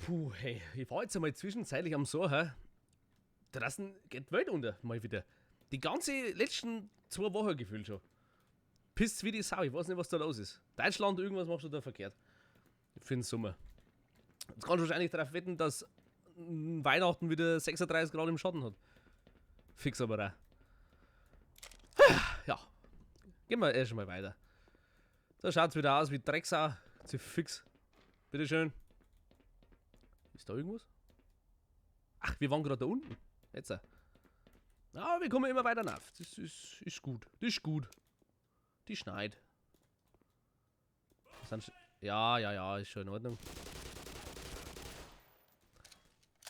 Puh, hey, ich war jetzt einmal zwischenzeitlich am Suchen. Draußen geht die Welt unter, mal wieder. Die ganze letzten 2 Wochen gefühlt schon. Pisst wie die Sau, ich weiß nicht, was da los ist. Deutschland, irgendwas machst du da verkehrt. Für den Sommer. Jetzt kannst du wahrscheinlich darauf wetten, dass Weihnachten wieder 36 Grad im Schatten hat. Fix aber auch. Ja. Gehen wir erst mal weiter. Da schaut's wieder aus wie Drecksau. Zu fix. Bitteschön. Ist da irgendwas? Ach, wir waren gerade da unten. Jetzt. Ja, wir kommen immer weiter nach. Das ist gut. Das ist gut. Die schneit. Ja, ja, ja, ist schon in Ordnung.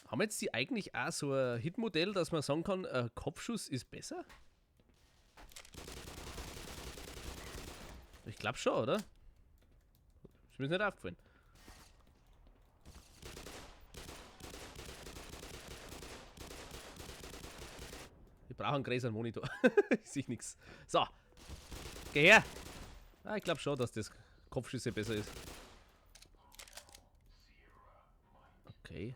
Haben jetzt die eigentlich auch so ein Hitmodell, dass man sagen kann, ein Kopfschuss ist besser? Ich glaub schon, oder? Ist mir nicht aufgefallen. Ich brauche einen größeren Monitor. Ich sehe nix. So. Geh her. Ah, ich glaub schon, dass das Kopfschüsse besser ist. Okay.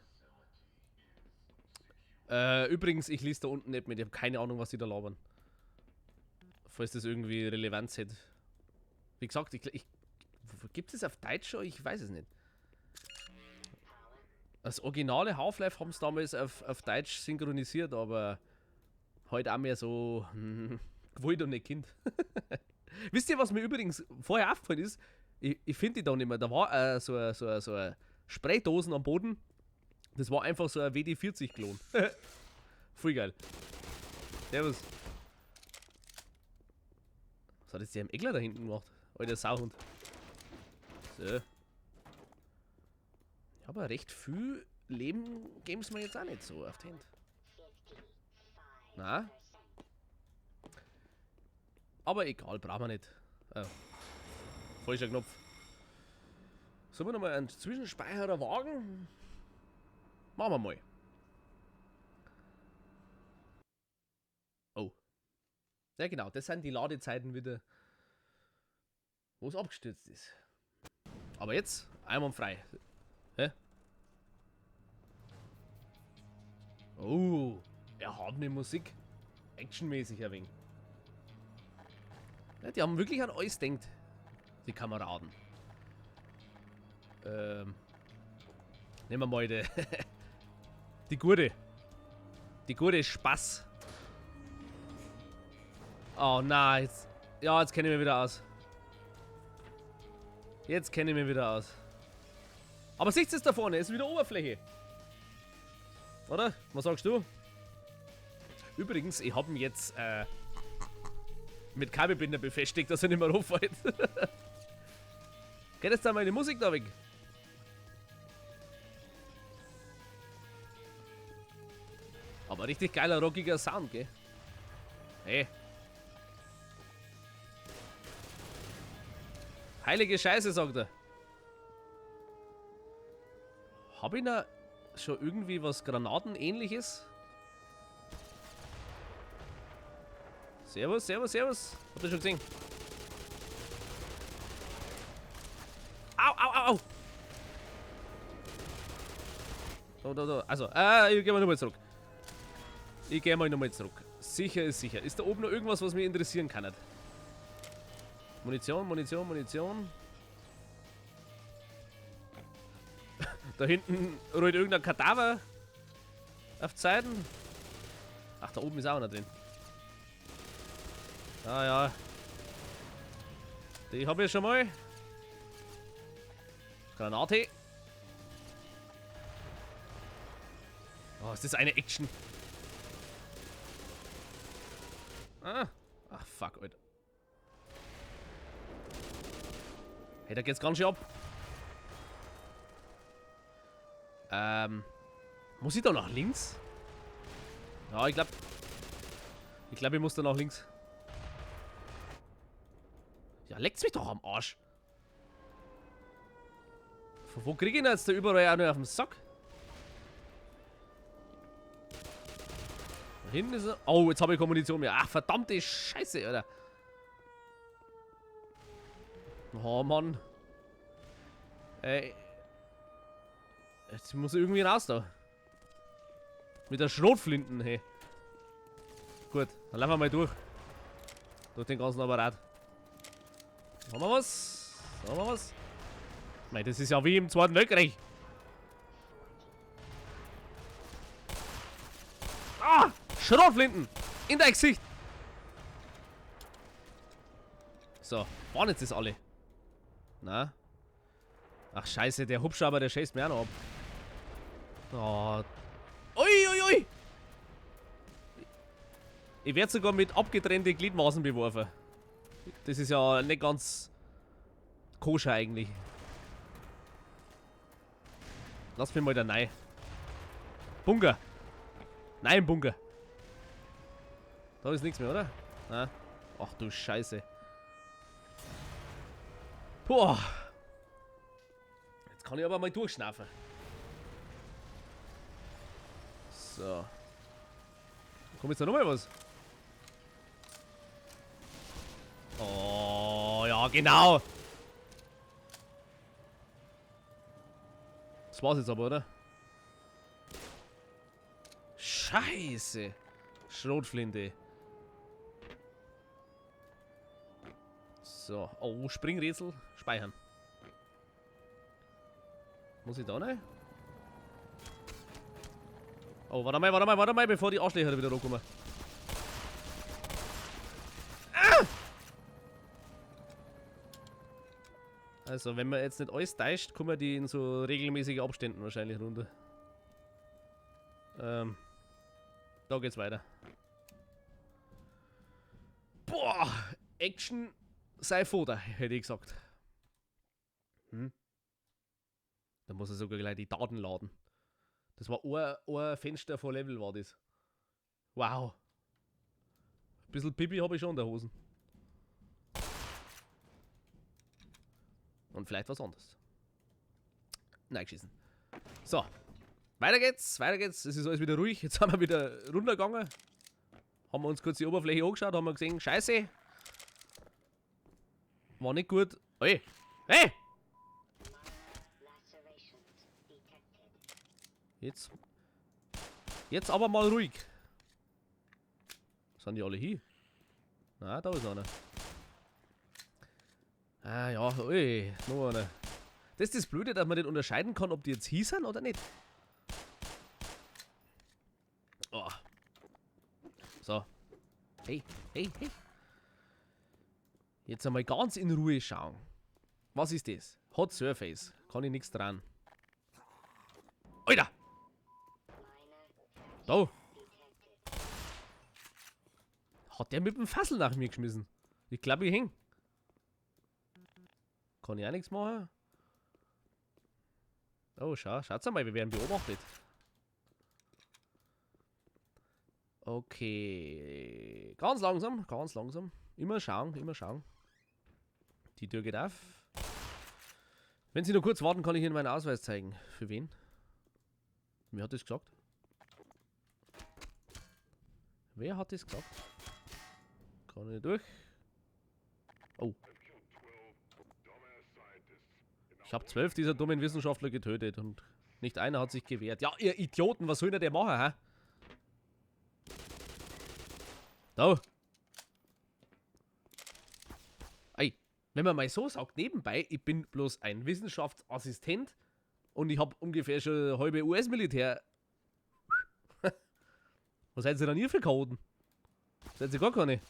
Übrigens, ich lese da unten nicht mit. Ich hab keine Ahnung, was die da labern. Falls das irgendwie Relevanz hat. Wie gesagt, gibt es das auf Deutsch schon? Ich weiß es nicht. Das originale Half-Life haben's damals auf Deutsch synchronisiert, aber heute auch mehr so, gewollt und nicht Kind. Wisst ihr, was mir übrigens vorher aufgefallen ist? Ich finde die da nicht mehr. Da war so eine Spraydosen am Boden. Das war einfach so ein WD-40-Klon. Voll geil. Servus. Was hat jetzt der im Eckler da hinten gemacht? Alter Sauhund. So. Ja, aber recht viel Leben geben's mir jetzt auch nicht so auf die Hand. Na? Aber egal, brauchen wir nicht. Oh. Falscher Knopf. Sollen wir nochmal einen Zwischenspeicherer wagen? Machen wir mal. Oh. Ja genau, das sind die Ladezeiten wieder, wo es abgestürzt ist. Aber jetzt einwandfrei. Hä? Oh, erhabene Musik. Actionmäßig ein wenig. Ja, die haben wirklich an alles gedacht, die Kameraden. Nehmen wir mal die Gute. Die gute Spaß. Oh nein, jetzt, ja, jetzt kenne ich mich wieder aus. Jetzt kenne ich mich wieder aus. Aber siehst du es da vorne? Ist wieder Oberfläche. Oder? Was sagst du? Übrigens, ich hab ihn jetzt mit Kabelbinder befestigt, dass er nicht mehr runterfällt. Geht jetzt da meine Musik da weg? Aber richtig geiler, rockiger Sound, gell? Hey. Heilige Scheiße, sagt er. Hab ich da schon irgendwie was Granatenähnliches? Servus, servus, servus. Habt ihr schon gesehen? Au, au, au, au. Da, da, da. Also, ich geh mal nochmal zurück. Ich geh mal nochmal zurück. Sicher ist sicher. Ist da oben noch irgendwas, was mich interessieren kann? Nicht? Munition, Munition, Munition. Da hinten rollt irgendein Kadaver auf Zeiten. Ach, da oben ist auch noch drin. Ah ja. Die hab ich schon mal. Granate. Oh, ist das eine Action. Ah. Ach, fuck, Alter. Hey, da geht's ganz schön ab. Muss ich da nach links? Ja, ich glaub. Ich glaub, ich muss da nach links. Ja, leckt's mich doch am Arsch. Von wo krieg ich denn jetzt da überall auch noch auf den Sack? Da hinten ist er. Oh, jetzt hab ich keine Munition mehr. Ach, verdammte Scheiße, Alter. Oh, Mann. Ey. Jetzt muss ich irgendwie raus da. Mit der Schrotflinten, hey. Gut, dann laufen wir mal durch. Durch den ganzen Apparat. Haben wir was? Haben wir was? Mei, das ist ja wie im Zweiten Weltkrieg. Ah! Schrotflinten! In dein Gesicht! So, waren jetzt das alle? Na? Ach scheiße, der Hubschrauber, der schießt mir auch noch ab. Oh. Ui, ui, ui! Ich werde sogar mit abgetrennten Gliedmaßen beworfen. Das ist ja nicht ganz koscher eigentlich. Lass mich mal da rein. Bunker. Nein, Bunker. Da ist nichts mehr, oder? Na? Ach du Scheiße. Boah. Jetzt kann ich aber mal durchschnaufen. So. Kommt jetzt da nochmal was? Oh, ja, genau. Das war's jetzt aber, oder? Scheiße. Schrotflinte. So. Oh, Springrätsel. Speichern. Muss ich da rein? Oh, warte mal, warte mal, warte mal, bevor die Arschlöcher wieder hochkommen. Ah! Also, wenn man jetzt nicht alles täuscht, kommen die in so regelmäßigen Abständen wahrscheinlich runter. Da geht's weiter. Boah! Action sei Foda, hätte ich gesagt. Hm? Da muss er sogar gleich die Daten laden. Das war ein Fenster vor Level, war das. Wow. Ein bisschen Pipi habe ich schon in der Hosen. Und vielleicht was anderes. Nein, geschissen. So. Weiter geht's, weiter geht's. Es ist alles wieder ruhig. Jetzt sind wir wieder runtergegangen. Haben wir uns kurz die Oberfläche angeschaut, haben wir gesehen, Scheiße. War nicht gut. Hey! Hey! Jetzt. Jetzt aber mal ruhig. Sind die alle hier? Na, da ist einer. Ah ja, ui, noch einer. Das ist das Blöde, dass man nicht unterscheiden kann, ob die jetzt hier sind oder nicht. Oh. So. Hey, hey, hey. Jetzt einmal ganz in Ruhe schauen. Was ist das? Hot Surface. Kann ich nichts dran. Alter! Da! Hat der mit dem Fassel nach mir geschmissen? Ich glaub, ich häng. Kann ich auch nichts machen? Oh, schau, schaut's einmal, wir werden beobachtet. Okay. Ganz langsam, ganz langsam. Immer schauen, immer schauen. Die Tür geht auf. Wenn Sie nur kurz warten, kann ich Ihnen meinen Ausweis zeigen. Für wen? Wer hat das gesagt? Wer hat das gesagt? Kann ich nicht durch? Oh. Ich hab 12 dieser dummen Wissenschaftler getötet und nicht einer hat sich gewehrt. Ja, ihr Idioten, was soll denn der machen, hä? Da. Ey, wenn man mal so sagt, nebenbei, ich bin bloß ein Wissenschaftsassistent und ich hab ungefähr schon halbe U S-Militär. Was seid ihr denn hier für Chaoten? Seid ihr gar keine?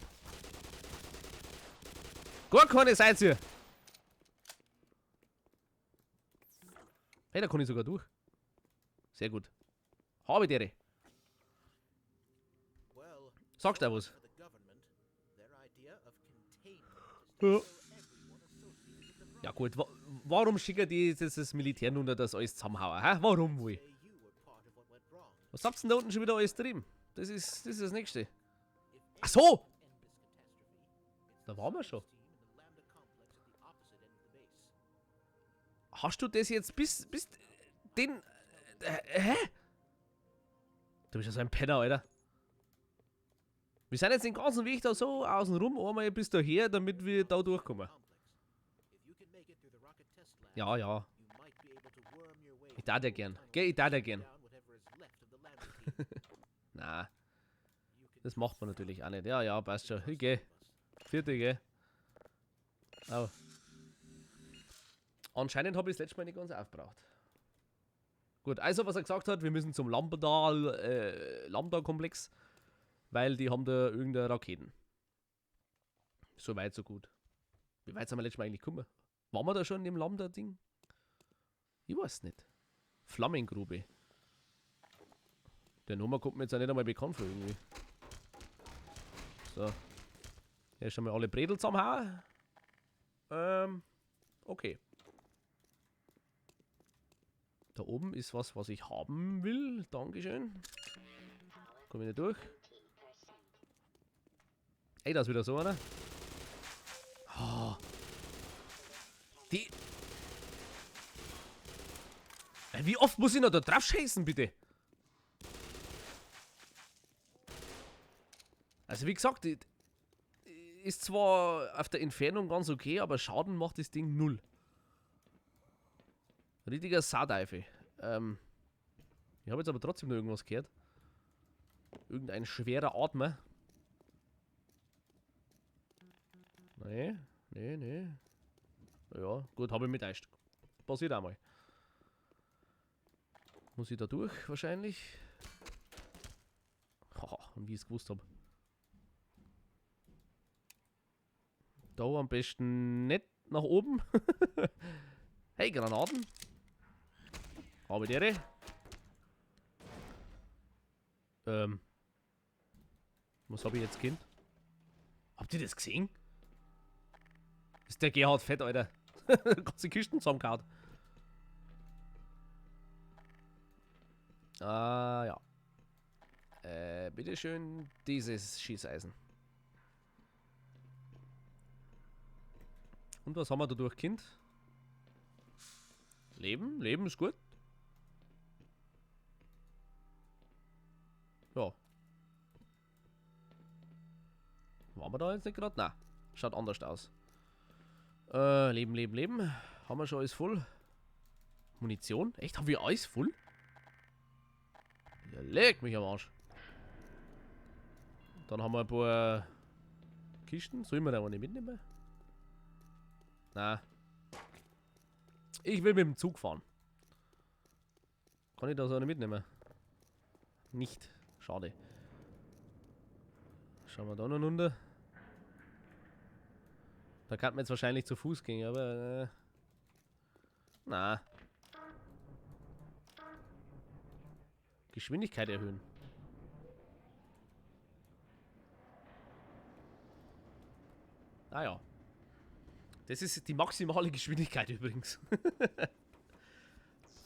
Gar keine seid ihr! Hey, da kann ich sogar durch. Sehr gut. Habe die. Sagst du was? Ja. Ja gut, warum schicken die das Militär nun, das alles zusammenhauen? Hä? Warum wohl? Was habt ihr denn da unten schon wieder alles drin? Das ist das Nächste. Ach so! Da waren wir schon. Hast du das jetzt bis den... hä? Du bist ja so ein Penner, Alter. Wir sind jetzt den ganzen Weg da so außen rum, einmal bis daher, damit wir da durchkommen. Ja, ja. Ich darf ja gern. Gell, ich darf ja gern. Na. Das macht man natürlich auch nicht. Ja, ja, passt schon. Ich geh. Vierte, gell. Au. Anscheinend habe ich das letzte Mal nicht ganz aufgebraucht. Gut, also was er gesagt hat, wir müssen zum Lambda-Komplex, weil die haben da irgendeine Raketen. So weit, so gut. Wie weit sind wir letztes Mal eigentlich gekommen? Waren wir da schon in dem Lambda-Ding? Ich weiß nicht. Flammengrube. Der Nummer kommt mir jetzt auch nicht einmal bekannt vor irgendwie. So. Hier schon mal alle Bredel zusammenhauen. Okay. Da oben ist was, was ich haben will. Dankeschön. Komm ich nicht durch. Ey, da ist wieder so einer. Oh. Die. Wie oft muss ich noch da drauf schießen, bitte? Also wie gesagt, ist zwar auf der Entfernung ganz okay, aber Schaden macht das Ding null. Richtiger Saudeife. Ich habe jetzt aber trotzdem noch irgendwas gehört. Irgendein schwerer Atmer. Nee, nee, nee. Ja, gut, habe ich mit einst. Passiert auch mal. Muss ich da durch, wahrscheinlich. Haha, und wie ich es gewusst hab. Da am besten nicht nach oben. Hey, Granaten. Habe ich die? Was habe ich jetzt, Kind? Habt ihr das gesehen? Ist der Gerhard fett, Alter. Ganze Kisten zusammengehauen. Ah, ja. Bitteschön, dieses Schießeisen. Und was haben wir da durch, Kind? Leben, Leben ist gut. Ja. Waren wir da jetzt nicht gerade? Nein. Schaut anders aus. Leben, Leben, Leben. Haben wir schon alles voll? Munition? Echt? Haben wir alles voll? Ja, leg mich am Arsch. Dann haben wir ein paar Kisten. Sollen wir da eine mitnehmen? Na. Ich will mit dem Zug fahren. Kann ich da so eine mitnehmen? Nicht. Schade. Schauen wir da noch runter. Da kann man jetzt wahrscheinlich zu Fuß gehen, aber... na. Geschwindigkeit erhöhen. Ah ja. Das ist die maximale Geschwindigkeit übrigens.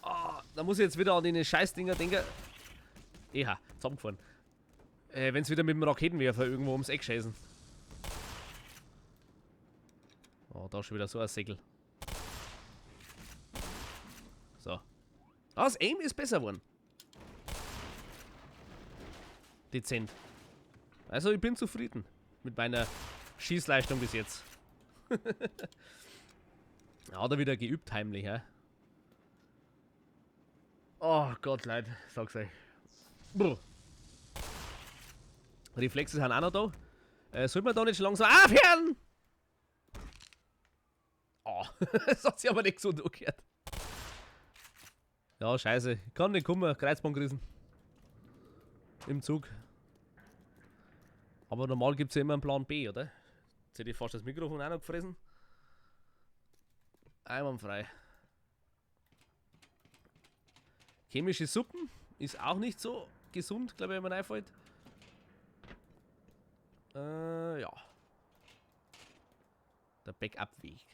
Ah, da muss ich jetzt wieder an die Scheißdinger denken. Eha, zusammengefahren. Wenn's wieder mit dem Raketenwerfer irgendwo ums Eck schießen. Oh, da ist schon wieder so ein Segel. So. Ah, das Aim ist besser geworden. Dezent. Also ich bin zufrieden mit meiner Schießleistung bis jetzt. Hat er wieder geübt heimlich, hä? Oh Gott, Leute, sag's euch. Brr. Reflexe sind auch noch da. Sollte man da nicht schon langsam aufhören? Oh, das hat sich aber nicht so angehört. Ja, scheiße. Ich kann nicht kommen. Kreuzband gerissen. Im Zug. Aber normal gibt's ja immer einen Plan B, oder? Jetzt hätte ich fast das Mikrofon auch noch gefressen. Einwandfrei. Chemische Suppen ist auch nicht so gesund, glaube ich, wenn man einfällt. Ja. Der Backup-Weg.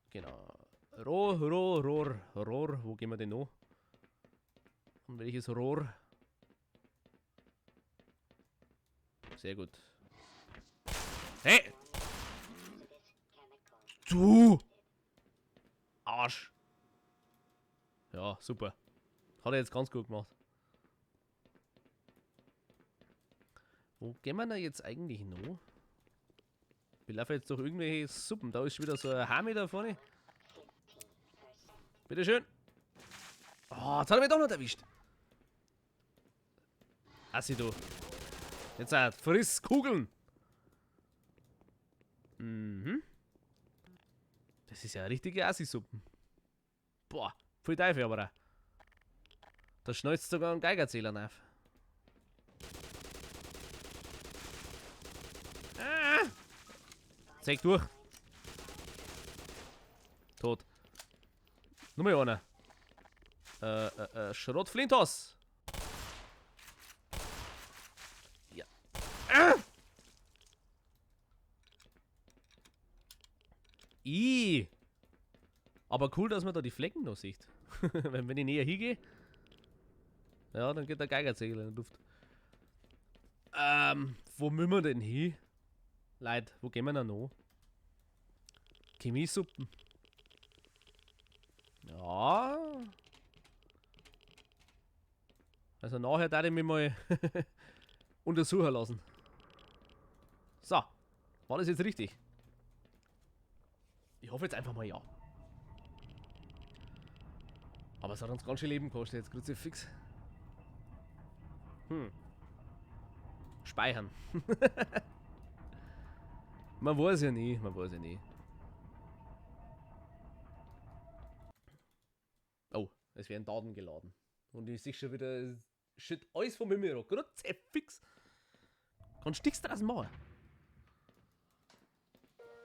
Genau. Rohr, Rohr, Rohr, Rohr. Wo gehen wir denn noch? Und welches Rohr? Sehr gut. Hey! Du! Arsch! Ja, super. Hat er jetzt ganz gut gemacht. Wo gehen wir da jetzt eigentlich noch? Wir laufen jetzt durch irgendwelche Suppen. Da ist schon wieder so ein Hami da vorne. Bitteschön. Oh, jetzt hat er mich doch noch erwischt. Assi, du. Jetzt friss Kugeln. Mhm. Das ist ja eine richtige Assi-Suppen. Boah, voll Teufel aber auch. Da schnalzt sogar einen Geigerzähler auf. Ah! Zeig durch. Tot. Nur mal einer. Schrotflintos. Ja. Ah! I. Aber cool, dass man da die Flecken noch sieht. Wenn ich näher hingehe, ja, dann geht der Geigerzähler in die Luft. Wo müssen wir denn hin? Leute, wo gehen wir denn noch? Chemiesuppen. Ja. Also nachher darf ich mich mal untersuchen lassen. So. War das jetzt richtig? Ich hoffe jetzt einfach mal ja. Aber es hat uns ganz schön Leben gekostet jetzt, Kruzifix. Speichern. Man weiß ja nie, man weiß ja nie. Oh, es werden Daten geladen. Und ich sehe schon wieder shit, alles von mir. Kruzifix. Kannst nichts draus machen.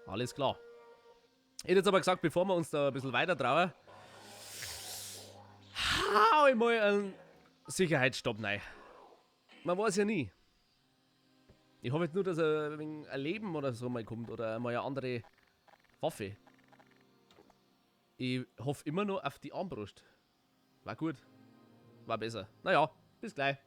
Alles klar. Ich hätte jetzt aber gesagt, bevor wir uns da ein bisschen weiter trauen, hau ich mal einen Sicherheitsstopp rein. Man weiß ja nie. Ich hoffe jetzt nur, dass er wegen ein Leben oder so mal kommt oder mal eine andere Waffe. Ich hoffe immer noch auf die Armbrust. War gut. War besser. Naja, bis gleich.